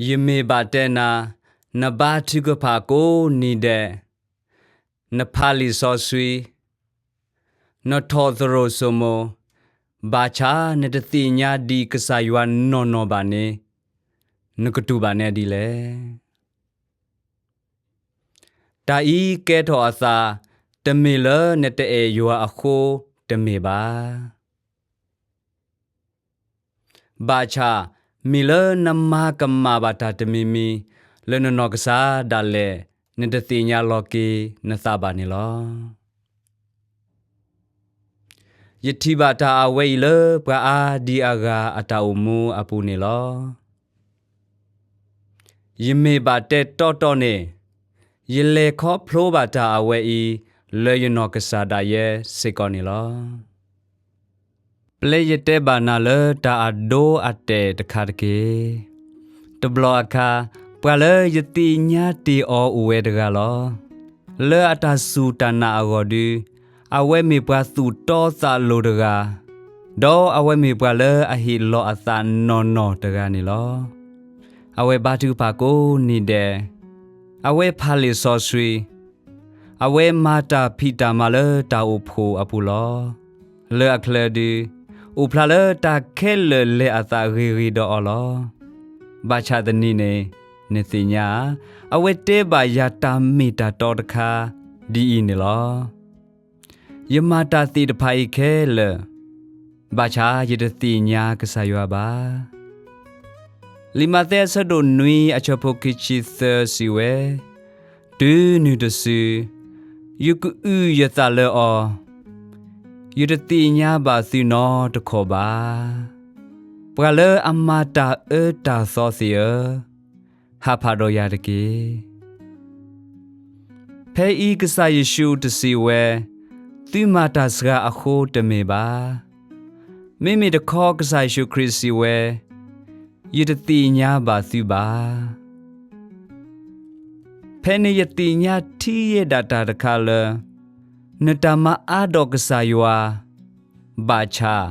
ယမ့ၢ်ဘၣ်တဲနၤ, နဘါထုကဖၣ်ကိးနံၤဒဲး, နဖးလံာ်စီဆှံ, နထီၣ်သရိာ်စိမိၤ, ဘၣ်ဆၣ်နတသ့ၣ်ညါဒံးကစၢ်ယွၤနီၢ်နီၢ်ဘၣ်န့ၣ်, နကတူၢ်ဘၣ်နဲဒ်လဲၣ်. တၢ်အံၤကဲထီၣ်အသး, တမ့ၢ်လၢနတအဲၣ်ယွၤအဃိတမ့ၢ်ဘၣ်. ဘၣ်ဆၣ်မ့ၢ်လၢနမၤကမၣ်ဘၣ်တၢ်တမံၤမံၤ လၢနနီၢ်ကစၢ်ဒၣ်လဲာ် နတသ့ၣ်ညါလီၤက့ၤနသးဘၣ်န့ၣ်လီၤ. ယထံၣ်ဘၣ်တၢ်အဝဲအံၤလၢပှၤအါဒံအါဂၤအတၢ်အိၣ်မူအပူၤန့ၣ်လီၤ. ယမ့ၢ်ဘၣ်တဲတီတီန့ၣ်, ယလဲၤခီဖျိဘၣ်တၢ်အဝဲအံၤ လၢယနီၢ်ကစၢ်ဒၣ်ယဲစ့ၢ်ကီးန့ၣ်လီၤ. ပျဲယတဲဘၣ်နၤလၢတၢ်အဒိအတဲာ်တခါတက့ၢ်. တဘျီအခါ, ပှၤလၢယသ့ၣ်ညါတ့ၢ်အီၤအိၣ်ဝဲတဂၤလီၤ. လၢအတၢ်စူၢ်တၢ်နာ်အဂီၢ်ဒု, အဝဲမ့ၢ်ပှၤသူၣ်တီသးလိၤတဂၤ, ဒီးအဝဲမ့ၢ်ပှၤလၢအဟ့ၣ်လီၤအသးနီၢ်နီၢ်တဂၤန့ၣ်လီၤ. အဝဲဘါထုကဖၣ်ကိးနံၤဒဲး, အဝဲဖးလံာ်စီဆှံ, အဝဲမၤတၢ်ဖံးတၢ်မၤလၢတၢ်အိၣ်ဖှိၣ်အပူၤလီၤ. လၢအချၢဒု, အိၣ်ဖျါလၢတၢ်ခဲလၢာ်လဲၤအသးဂ့ၤဂ့ၤဒီးအီၤလီၤ. ဘၣ်ဆၣ်တနံၤန့ၣ်, နသ့ၣ်ညါ, အဝဲတဲဘၣ်ယၤတၢ်မ့ၢ်တၢ်တီတခါ, ဒ်အံၤန့ၣ်လီၤ. ယမၤတၢ်သ့ၣ်တဖၣ်အံၤခဲလၢာ်, ဘၣ်ဆၣ်ယတသ့ၣ်ညါကစၢ်ယွၤဘၣ်. လံာ်မးသဲအဆၢဒိၣ်နွံအဆၢဖိခံဆံသၢစံးဝဲ, တုၤနုၤတစု, ယကအုၣ်ယသးလၢအီၤ, ယတသ့ၣ်ညါဘၣ်သုနီတခီၣ်ဘၣ်. ပှၤလၢအမၤတၢ်အၢတၢ်သီသ့ၣ်ဧၢ, ဟးဖးဒီးယၤတက့ၢ်. ဖဲအံၤကစၢ်ယ့ၣ်ၡူးတစံးဝဲ, သုမၤတၢ်စှၤအဃိတမ့ၢ်ဘၣ်. မ့မ့ၢ်တခီကစၢ်ယ့ၣ်ၡူးခရံာ်စံးဝဲ, ယတသ့ၣ်ညါဘၣ်သုဘၣ်. ဖဲန့ၣ်ယသ့ၣ်ညါထံၣ်ဝဲဒၣ်တၢ်တခါလၢ, နတၢ်မၤအါဒီးကစၢ်ယွၤ, ဘၣ်ဆၣ်,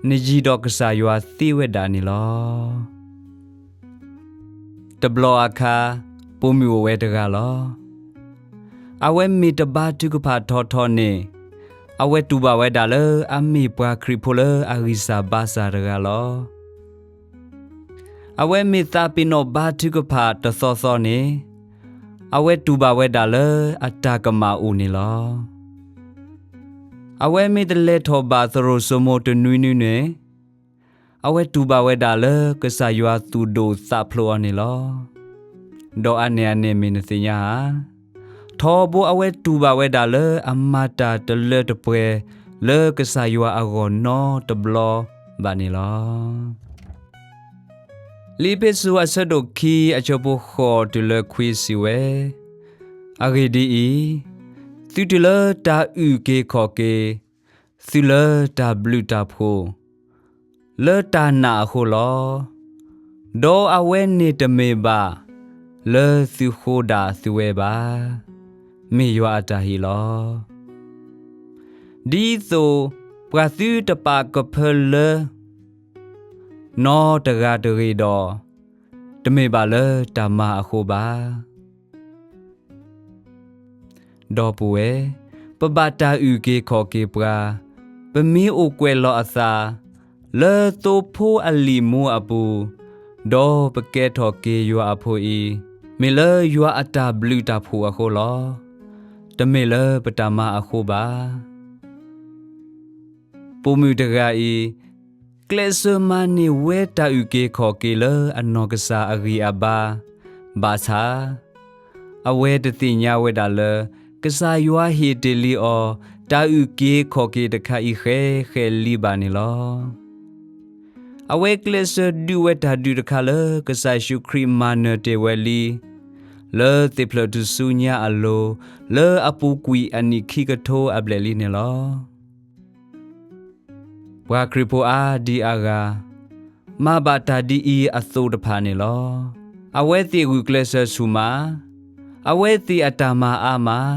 နယံၤဒီးကစၢ်ယွၤသ့ဝဲဒၣ်န့ၣ်လီၤ. တဘျီအခါ, ပိာ်မုၣ်အိၣ်ဝဲတဂၤလီၤ. အဝဲမ့ၢ်တဘါထုကဖၣ်ထီထီန့ၣ်, အဝဲတူၢ်ဘၣ်ဝဲဒၣ်လၢအမ့ၢ်ပှၤခရံာ်ဖိလၢအဂံၢ်စၢ်ဘါစၢ်တဂၤလီၤ. အဝဲမ့ၢ်သးပ့ၤနီၣ်ဘါထုကဖၣ်တသီသီန့ၣ်, အဝဲတူၢ်ဘၣ်ဝဲဒၣ်လၢအတၢ်ကမၣ်အိၣ်န့ၣ်လီၤ. အဝဲမ့ၢ်တလဲၤထီၣ်ဘၣ်သရိာ်စိမိၤတနွံနွံန့ၣ်, အဝဲတူၢ်ဘၣ်ဝဲဒၣ်လၢကစၢ်ယွၤသူၣ်ဒိၣ်သးဖျိးအီၤန့ၣ်လီၤ. ဒီးအါန့ၢ်အန့ၣ်မ့ၢ်နသ့ၣ်ညါဧါ. ထီဘိအဝဲတူၢ်ဘၣ်ဝဲဒၣ်လၢအမၤတၢ်တလၢတပှဲၤ လၢကစၢ်ယွၤအဂီၢ်နီတဘျီဘၣ်န့ၣ်လီၤ. လံာ်အ့းဖ့းစူးအဆၢဒိၣ်ခံအဆၢဖိဃိးတုၤလၢခွံစံးဝဲ, အဂ့ၢ်ဒ်အံၤ, သုတုၤလၢတၢ်အုၣ်က့ၤခီၣ်က့ၤ, သုလၢတၢ်ဘျုးတၢ်ဖှိၣ်, လၢတၢ်နာ်အဃိလီၤ. ဒီးအဝဲန့ၣ်တမ့ၢ်ဘၣ်လၢသုဃိဒၣ်သုဝဲဘၣ်, မ့ၢ်ယွၤအတၢ်ဟ့ၣ်လီၤ. ဒ်သိးပှၤသုတပာ်ကဖၢလၢ နီတဂၤတဂ့ၤဒီး, တမ့ၢ်ဘၣ်လၢတၢ်မၤအဃိဘၣ်. ဒီပုၢ်ဝဲၢ်, ပဘၣ်တၢ်အုၣ်က့ၤခီၣ်က့ၤပှၤ, ပမ့ၢ်အိၣ်ကွဲးလီၤအသး လၢသိဖိအလံာ်မူအပူၤ, ဒီးပကဲထီၣ်က့ၤယွၤအဖိအံၤ, မ့ၢ်လၢယွၤအတၢ်ဘျုးတၢ်ဖှိၣ်အဃိလီၤ. တမ့ၢ်လၢပတၢ်မၤအဃိဘၣ်. ပိာ်မုၣ်တဂၤအံၤ, ကျဲးစၢးမၤန့ၢ်ဝဲတၢ်အုၣ်က့ၤခီၣ်က့ၤလၢအနီၢ်ကစၢ်အဂံၢ်အဘါ, ဘၣ်ဆၣ် အဝဲတသ့ၣ်ညါဝဲဒၣ်လၢ ကစၢ်ယွၤဟ့ၣ်တ့ၢ်လံအီၤ တၢ်အုၣ်က့ၤခီၣ်က့ၤတခါအံၤဃဲဃဲလံဘၣ်န့ၣ်လီၤ. အဝဲကျဲးစၢးဒုးဝဲတၢ်ဒုးတခါလၢကစၢ်ယ့ၣ်ၡူးခရံာ်မၤနၢၤတ့ၢ်ဝဲလံ, လၢသ့ၣ်ဖျၢၣ်ထူၣ်စုညါအလိၤ, လၢအပူၤကွံာ်အနံၣ်ခံကထိအဘျဲၣ်လံန့ၣ်လီၤ. ပှၤခရံာ်ဖိအါဒံအါဂၤ, မၤဘၣ်တၢ်ဒ်အံၤအသိးတဖၣ်န့ၣ်လီၤ. အဝဲသ့ၣ်ဂုာ်ကျဲးစၢးဆူၣ်မး, အဝဲသ့ၣ်အတၢ်မၤအါမး,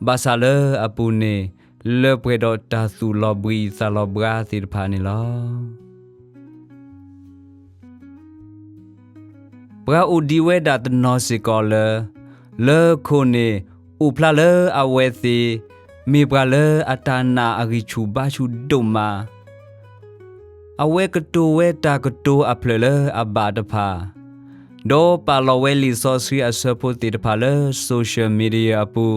ဘၣ်ဆၣ်လၢအပူၤန့ၣ် လၢပှဲၤဒီးတၢ်သူၣ်လီၤဘှံးသးလီၤဘှါသ့ၣ်တဖၣ်န့ၣ်လီၤ. ပှၤအိၣ်ဒံးဝဲဒၣ်တနီၤစ့ၢ်ကီးလၢ လၢခိၣ်န့ၣ် အိၣ်ဖျါလၢအဝဲသ့ၣ် မ့ၢ်ပှၤလၢအတၢ်နာ်အဂံၢ်ဆူၣ်ဘါဆူၣ်ဒိၣ်မး, အဝဲကတိၤဝဲတၢ်ကတိၤအဖျၢၣ်လၢအဘၣ်တဖၣ်, ဒီးပာ်လီၤဝဲလံာ်စီဆှံအဆၢဖိသ့ၣ်တဖၣ်လၢ social media အပူၤ,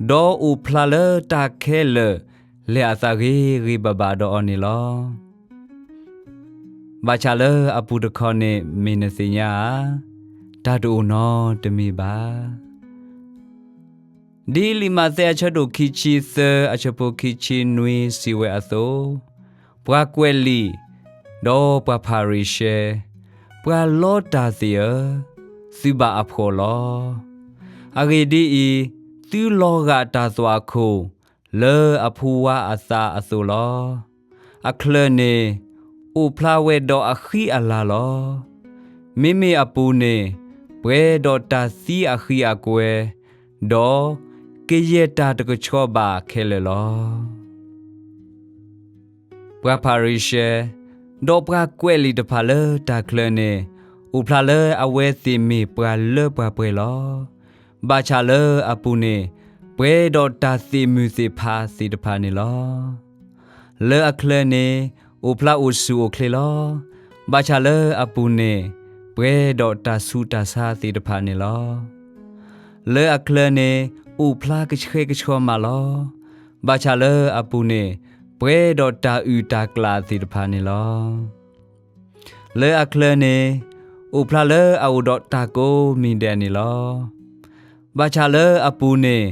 ဒီးအိၣ်ဖျါလၢတၢ်ခဲလၢာ် လဲၤအသးဂ့ၤဂ့ၤဘၣ်ဘၣ်ဒီးအီၤန့ၣ်လီၤ. ဘၣ်ဆၣ်လၢအပူၤတခီန့ၣ် မ့ၢ်နသ့ၣ်ညါဧါ, တၢ်တအိၣ်နီတမံၤဘၣ်. ဒ်လံာ်မးသဲအဆၢဒိၣ်ခံဆံသၢအဆၢဖိခံဆံနွံစံးဝဲအသိး, ပှၤကွဲးလံာ်, ဒီးပှၤဖၤရံၤၡဲ, ပှၤလီတၢ်သ့ၣ်ဧၢ, သုဘၣ်အဖှီၣ်လီၤ. အဂ့ၢ်ဒ်အံၤ, သုလီၤဂာ်တၢ်သွၣ်ခိၣ် လၢအဖိဝါအသးအသိးလီၤ. အချၢန့ၣ် အိၣ်ဖျါဝဲဒီးအဃံအလၤလီၤ. မ့မ့ၢ်အပူၤန့ၣ် ပှဲၤဒီးတၢ်သံအဃံအကွဲ, ဒီးကယဲၢ်တၢ်တကဆှီဘၣ်ခဲလၢာ်လီၤ. ပှၤဖၤရံၤၡဲ, ဒီးပှၤကွဲးလံာ်တဖၣ်လၢတၢ်ချၢန့ၣ် အိၣ်ဖျါလၢအဝဲသ့ၣ်မ့ၢ်ပှၤလၢပှၤပှဲၤလီၤ. ဘၣ်ဆၣ်လၢအပူၤန့ၣ် ပှဲၤဒီးတၢ်သ့ၣ်မုၢ်သ့ၣ်ဖးသ့ၣ်တဖၣ်န့ၣ်လီၤ. လၢအချၢန့ၣ် အိၣ်ဖျါအိၣ်ဆူၣ်အိၣ်ချ့လီၤ. ဘၣ်ဆၣ်လၢအပူၤန့ၣ် ပှဲၤဒီးတၢ်ဆူးတၢ်ဆါသ့ၣ်တဖၣ်န့ၣ်လီၤ. လၢအချၢန့ၣ် အိၣ်ဖျါကဆှဲကဆှီမးလီၤ. ဘၣ်ဆၣ်လၢအပူၤန့ၣ် ပှဲၤဒီးတၢ်အုၣ်တၢ်ကျၢ်သ့ၣ်တဖၣ်န့ၣ်လီၤ. လၢအချၢန့ၣ် အိၣ်ဖျါလၢအအိၣ်ဒီးတၢ်ကိးမံၤဒဲးန့ၣ်လီၤ. ဘၣ်ဆၣ်လၢအပူၤန့ၣ်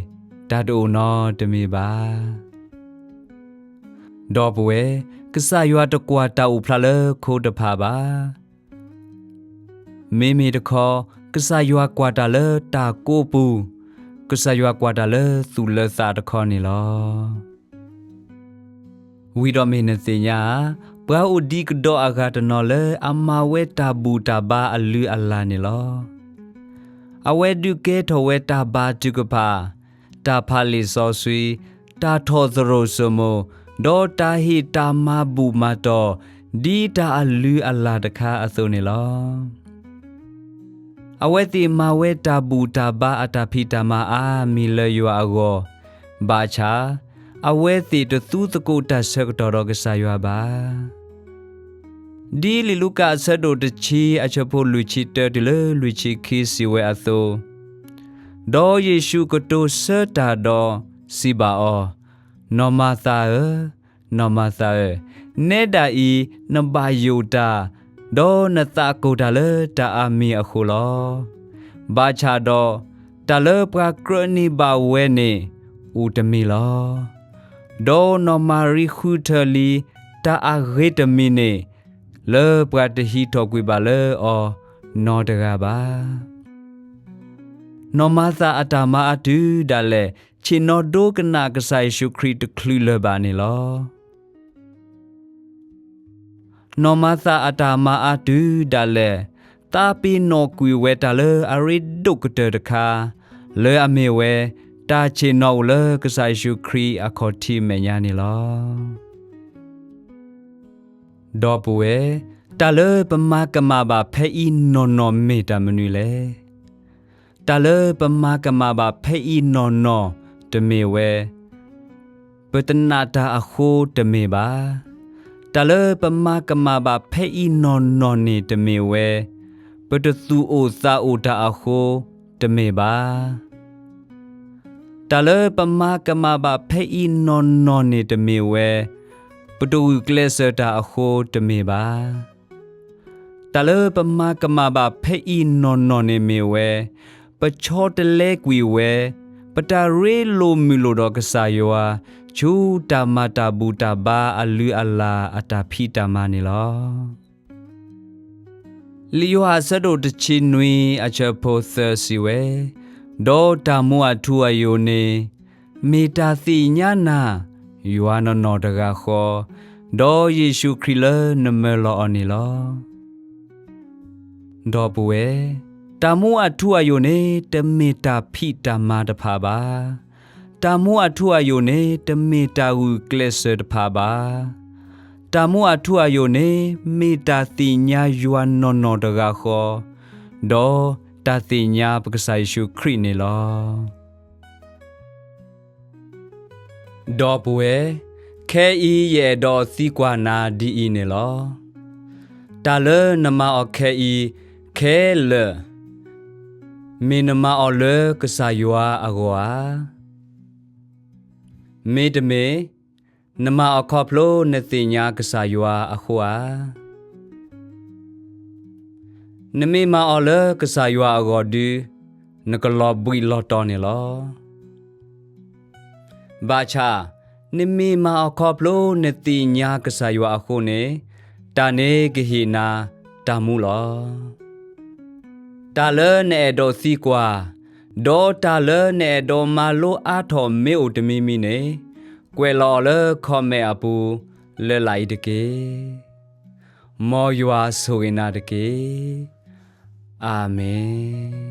တၢ်တအိၣ်နီတမံၤဘၣ်. ဒီပုၢ်ဝဲၢ်, ကစၢ်ယွၤတကွၢ်တၢ်အိၣ်ဖျါလၢခိတဖၣ်ဘၣ်. မ့မ့ၢ်တခီ ကစၢ်ယွၤကွၢ်တၢ်လၢတၢ်ကိးပူၤ, ကစၢ်ယွၤကွၢ်တၢ်လၢသူၣ်လၢသးတခီန့ၣ်လီၤ. ဝံၤဒီးမ့ၢ်နသ့ၣ်ညါဧါ, ပှၤအိၣ်ဒံးကဒီးအဂၤတနီၤလၢအမၤဝဲတၢ်ဘူၣ်တၢ်ဘါအလုၢ်အလၢ်န့ၣ်လီၤ. အဝဲဒုးကဲထီၣ်ဝဲတၢ်ဘါထုကဖၣ်, တၢ်ဖးလံာ်စီဆှံ, တၢ်ထီၣ်သရိာ်စိမိၤ, ဒီးတၢ်ဟ့ၣ်တၢ်မၤဘူၣ်မၤတီၢ် ဒ်တၢ်အလုၢ်အလၢ်တခါအသိးန့ၣ်လီၤ. အဝဲသ့ၣ်မၤဝဲတၢ်ဘူၣ်တၢ်ဘါအတၢ်ဖံးတၢ်မၤအါမံၤလၢယွၤအဂီၢ်, ဘၣ်ဆၣ် အဝဲသ့ၣ်တသူသကိးတၢ်ဆၢကတီၢ်ဒီးကစၢ်ယွၤဘၣ်. ဒ်လံာ်လူၤကၣ်အဆၢဒိၣ်တဆံအဆၢဖိလွံၢ်ဆံတၢတုၤလၢလွံၢ်ဆံခံစံးဝဲအသိး, ဒီးယ့ၣ်ၡူးကတိၤဆၢတၢ်ဒီးစံးဘၣ်အီၤ, နီၢ်မၤသၤဧၢ, နီၢ်မၤသၤဧၢ, နဲဒၣ်အံၤနဘၣ်ယိၣ်တၢ်, ဒီးနသးကိၢ်တၢ်လၢတၢ်အါမံၤအဃိလီၤ. ဘၣ်ဆၣ်ဒီး တၢ်လၢပှၤကြၢးန့ၢ်ဘၣ်ဝဲန့ၣ် အိၣ်တမံၤလီၤ. ဒီးနီၢ်မၤရံဃုထၢလံတၢ်အဂ့ၤတမံၤန့ၣ် လၢပှၤတဟံးထီၣ်ကွံာ်ဘၣ်လၢအီၤနီတဂၤဘၣ်. နီၢ်မၤသၤအတၢ်မၤအါတုၤဒၣ်လဲာ် ဆ့ၣ်နီၤဒိကနၣ်ကစၢ်ယ့ၣ်ၡူးခရံာ်တချုးလၢၤဘၣ်န့ၣ်လီၤ. နီၢ်မၤသၤအတၢ်မၤအါတုၤဒၣ်လဲာ် သးပ့ၤနီၣ်ကွံာ်ဝဲတၢ်လၢအရ့ဒိၣ်ကတၢၢ်တခါ, လၢအမ့ၢ်ဝဲ တၢ်ဆ့ၣ်နီၤအိၣ်လၢကစၢ်ယ့ၣ်ၡူးခရံာ်အခီၣ်ထံးမဲာ်ညါန့ၣ်လီၤ. ဒီပုၢ်ဝဲၢ်, တၢ်လၢပမၤကမၣ်ဘၣ်ဖဲအံၤနီၢ်နီၢ်မ့ၢ်တၢ်မနုၤလဲၣ်. တၢ်လၢပမၤကမၣ်ဘၣ်ဖဲအံၤနီၢ်နီၢ်တမ့ၢ်ဝဲ ပတနာ်တၢ်အဃိတမ့ၢ်ဘၣ်. တၢ်လၢပမၤကမၣ်ဘၣ်ဖဲအံၤနီၢ်နီၢ်န့ၣ်တမ့ၢ်ဝဲ ပတသူၣ်အိၣ်သးအိၣ်တၢ်အဃိတမ့ၢ်ဘၣ်. တၢ်လၢပမၤကမၣ်ဘၣ်ဖဲအံၤနီၢ်နီၢ်န့ၣ်တမ့ၢ်ဝဲ ပတဂုာ်ကျဲးစၢးတၢ်အဃိတမ့ၢ်ဘၣ်. တၢ်လၢပမၤကမၣ်ဘၣ်ဖဲအံၤနီၢ်နီၢ်န့ၣ်မ့ၢ်ဝဲ ပဆီတလဲကွံာ်ဝဲ ပတၢ်ရ့လိာ်မုာ်လိာ်ဒီးကစၢ်ယွၤ ဆူတၢ်မၤတၢ်ဘူၣ်တၢ်ဘါအလုၢ်အလၢ်အတၢ်ဖံးတၢ်မၤန့ၣ်လီၤ. လံာ်ယိၤဟၣ်အဆၢဒိၣ်တဆံနွံအဆၢဖိသၢစံးဝဲ, ဒီးတၢ်မူအထူအယိာ်န့ၣ် မ့ၢ်တၢ်သ့ၣ်ညါနၤ ယွၤနီၢ်နီၢ်တဂၤဃီ, ဒီးယ့ၣ်ၡူးခရံာ်လၢနမၢလီၤအီၤန့ၣ်လီၤ. ဒီပုၢ်ဝဲၢ်, တၢ်မူအထူအယိာ်န့ၣ် တမ့ၢ်တၢ်ဖံးတၢ်မၤတဖၣ်ဘၣ်. တၢ်မူအထူအယိာ်န့ၣ် တမ့ၢ်တၢ်ဂုာ်ကျဲးစၢးတဖၣ်ဘၣ်. တၢ်မူအထူအယိာ်န့ၣ် မ့ၢ်တၢ်သ့ၣ်ညါယွၤနီၢ်နီၢ်တဂၤဃီ, ဒီးတၢ်သ့ၣ်ညါပကစၢ်ယ့ၣ်ၡူးခရံာ်န့ၣ်လီၤ. ဒီပုၢ်ဝဲၢ်, ခဲအံၤယအဲၣ်ဒိးသံကွၢ်နၤဒ်အံၤန့ၣ်လီၤ. တၢ်လၢနမၤအီၤခဲအံၤခဲလၢာ်, မ့ၢ်နမၤအီၤလၢကစၢ်ယွၤအဂီၢ်ဧါ. မ့တမ့ၢ်, နမၤအီၤခီဖျိနသ့ၣ်ညါကစၢ်ယွၤအဃိဧါ. နမ့ၢ်မၤအီၤလၢကစၢ်ယွၤအဂီၢ်ဒု, နကလီၤဘှံးလီၤတီၤန့ၣ်လီၤ. ဘၣ်ဆၣ်, နမ့ၢ်မၤအီၤခီဖျိနသ့ၣ်ညါကစၢ်ယွၤအဃိန့ၣ်, တၢ်န့ၣ်ကဟ့ၣ်နၤတၢ်မူလီၤ. တၢ်လၢနအဲၣ်ဒိးသံကွၢ်, ဒီးတၢ်လၢနအဲၣ်ဒိးမၤလိအါထီၣ်မ့ၢ်အိၣ်တမံၤမံၤန့ၣ်, ကွဲးလီၤအီၤလၢ comment အပူၤလၢ်လၢ်အံၤတက့ၢ်. မ်ယွၤဆိၣ်ဂ့ၤနၤတက့ၢ်. အၤမ့ၣ်.